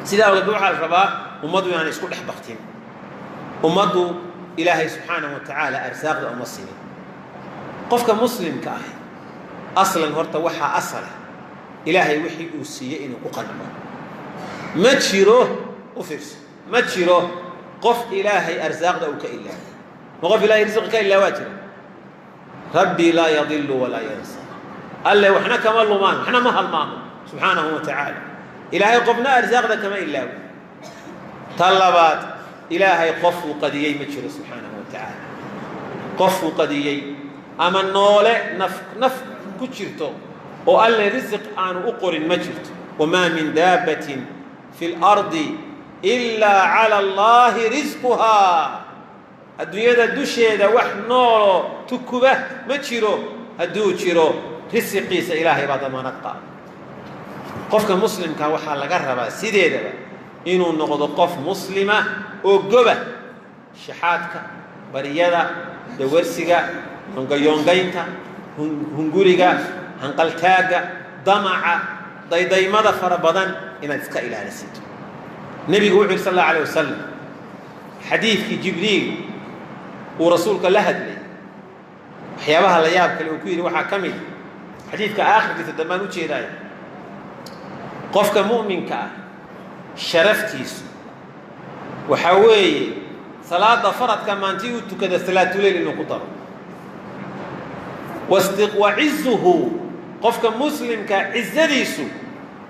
Sidaa awgeed waxaa la rabaa ummaddu inaanay isku dhex baktin. Ummaddu Ilaahay subxaanahu wa tacaala arsaaqda uma simin. Qofka muslimka ah aslan horta waxaa asala Ilaahay wixii uu siiyey inuu ku qanco. Ma jiro, u fiirso, ma jiro qof Ilaahay arsaaqda uu ka ilaaway. Ma qof Ilahay risqi ka ilaawaa jira? Rabbii laa yadilu walaa yansa. Alle waxna kama lumaan, waxna ma halmaamo subxaanahu wa tacaala. Ilaahay qofna arsaaqda kama ilaawo. Ta labaad, Ilaahay qofuu qadiyey ma jiro subxaanahu wa tacaala. Qofuu qadiyey ama noole naf naf ku jirto oo Alle risiq aanu u qorin ma jirto. Wamaa min daabbatin fi lardi ilaa cala Allaahi risquhaa. Adduunyada dusheeda wax nooloo tukuba ma jiro, hadduu jiro risiqiisa Ilaahay baa damaanad qaada. Qofka muslimka waxaa laga rabaa sideedaba inuu noqdo qof muslima oo goba shaxaadka, baryada, dawarsiga, yoongayoongaynta, hunguriga, hanqaltaagga, damaca, daydaymada fara badan inaad iska ilaalisid. Nebigu wuxu yidhi sal allahu alayh wasalam, xadiidkii Jibriil uu rasuulka la hadlay, waxyaabaha la yaab kale uu ku yidhi waxaa ka mid, xadiidka aakhirkiisa dambaan u jeedaayo, qofka mu'minka ah sharaftiisu waxaa weeye salaada faradka maantii uu tukada salaatuleyl inuu ku daro. Wa cizuhu, qofka muslimka cizadiisu,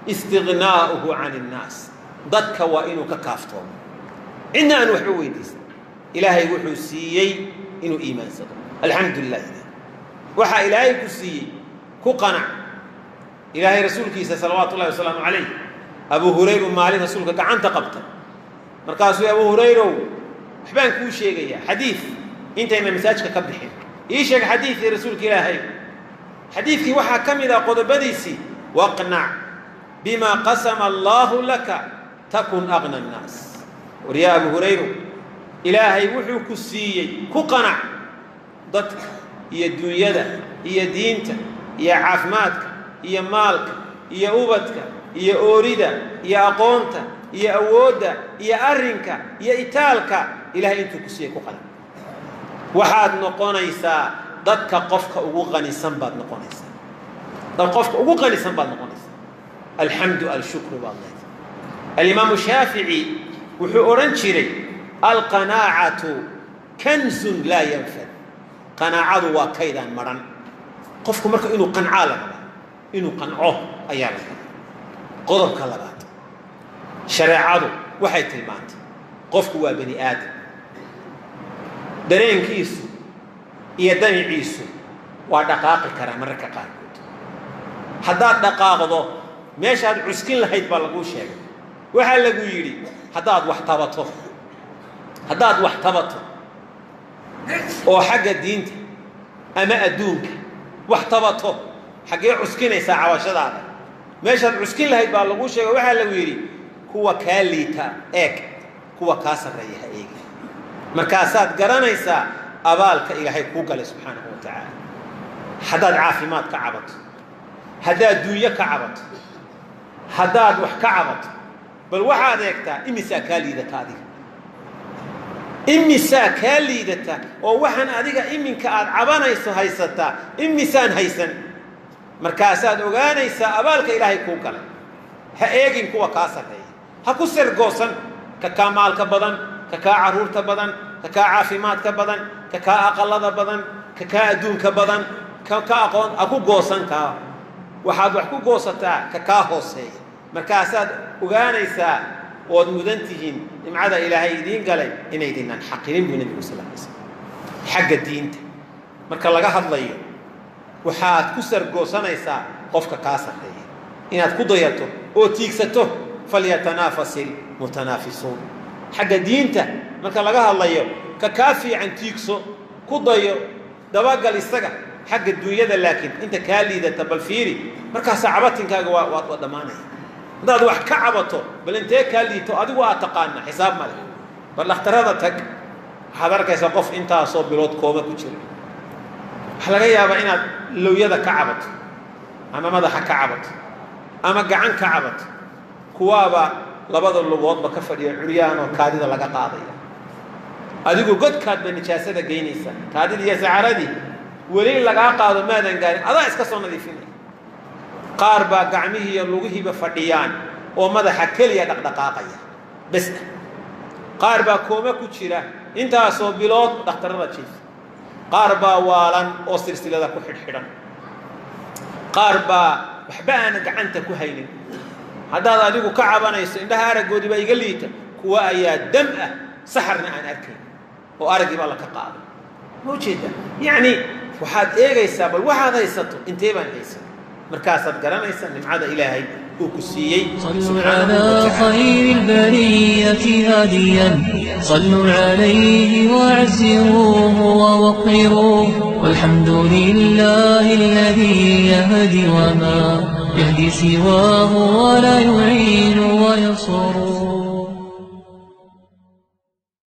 istighnaa'uhu can innaas, dadka waa inuu ka kaaftoomo, cidna aan waxba weydiisan. Ilaahay wuxuu siiyey inuu iimaansado, alxamdu lilah. Waxaa Ilaahay ku siiyey ku qanac. Ilaahay rasuulkiisa salawaatu ullahi wasalaamu calayh, Abu Hurayru maalin rasuulka gacanta qabta, markaasuu Abu Hurayrow, waxbaan kuu sheegayaa xadiid intayna masaajka ka bixin, ii sheeg xadiidkii rasuulka Ilaahay. Xadiidkii waxaa ka mid ah qodobadiisii: waqnac bima qasama Allaahu laka takun agna annaas. War yaa Abu Hurayro, Ilaahay wuxuu ku siiyey ku qanac, dadka iyo dunyada iyo diinta iyo caafimaadka iyo maalka iyo ubadka iyo oorida iyo aqoonta iyo awoodda iyo arrinka iyo itaalka. Ilahay intuu ku siiyey ku qanac, waxaad noqonaysaa dadka qofka ugu qanisan baad noqonaysaa, dad qofka ugu qanisan baad noqonaysaa. Alxamdu alshukru baad leedahay. Alimaamu Shaafici wuxuu odhan jiray: alqanaacatu kanzun laa yanfad. Qanaacadu waa kaydaan madhan. Qofku marka inuu qancaa la rabaa, inuu qanco ayaa la rabaa. Qodobka labaad, shareecadu waxay tilmaantay qofku waa bani aadam, dareenkiisu iyo damiciisu waa dhaqaaqi karaa mararka qaarkood. Haddaad dhaqaaqdo, meeshaad cuskin lahayd baa laguu sheegay. Waxaa lagu yidhi, haddaad wax tabato, haddaad wax tabato oo xagga diinta ama adduunka wax tabato, xaggee cuskinaysaa cabashadaada? Meeshaad cuskin lahayd baa laguu sheegay. Waxaa lagu yidhi, kuwa kaa liita eeg, kuwa kaa sarreeya ha eegi. Markaasaad garanaysaa abaalka Ilaahay kuu galay subxaanahu wa tacaala. Haddaad caafimaad ka cabato, haddaad duunyo ka cabato, haddaad wax ka cabato, bal waxaad eegtaa imisaa kaa liidata adiga, imisaa kaa liidata oo waxaan adiga iminka aad cabanayso haysataa imisaan haysan. Markaasaad ogaanaysaa abaalka Ilaahay kuu galay. Ha eegin kuwa kaa sarreeya, ha ku sergoosan ka kaa maalka badan, ka kaa carruurta badan, ka kaa caafimaadka badan, ka kaa aqalada badan, ka kaa adduunka badan, ka ka aqoon ha ku goosan kaa. Waxaad wax ku goosataa ka kaa hooseeya. Markaasaad ogaanaysaa ood mudan tihiin nimcada Ilaahay idiin galay inaydinaan xaqinin, buu Nebigu sal alay slam. Xagga diinta marka laga hadlayo, waxaad ku sargoosanaysaa qofka kaa sarreeya inaad ku dayato oo tiigsato. Falyatanaafas ilmutanaafisuun. Xagga diinta marka laga hadlayo, ka kaa fiican tiigso, ku dayo, dabagal isaga. Xagga dunyada laakiin inta kaa liidata bal fiiri, markaasaa cabatinkaaga waa dhammaanaya. Haddaad wax ka cabato, bal intee kaa liito adigu aad taqaana xisaab male. Bal dhakhtarada tag, waxaad arkaysaa qof intaasoo bilood kooma ku jira. Waxaa laga yaabaa inaad lowyada ka cabato ama madaxa ka cabato ama gacan ka cabato, kuwaaba labada lugoodba ka fadhiya curyaan oo kaadida laga qaadaya. Adigu godkaad bay nijaasada geynaysaa, kaadidii iyo saxaradii weli lagaa qaado maadan gaarin, adaa iska soo nadiifinaya. Qaar baa gacmihii iyo lugihiiba fadhiyaan oo madaxa keliya dhaqdhaqaaqaya bes ah. Qaar baa kooma ku jira intaasoo bilood dhakhtarrada jiifa. Qaar baa waalan oo silsilada ku xidhxidhan. Qaar baa waxba aana gacanta ku haynin. Haddaad adigu ka cabanayso indhaha araggoodii baa iga liita, kuwa ayaa dam ah saxarna aan arkayn oo araggii baa laka qaaday. Ma ujeedaa? Yacni waxaad eegaysaa bal waxaad haysato intee baan haysan, markaasaad garanaysaa nimcada Ilaahay uu ku siiyey صلوا subxaanahu على wa tacaala. خير البرية هاديا، صلوا عليه وعزروه ووقروه، والحمد لله الذي يهدي وما يهدي سواه ولا يعين وينصره.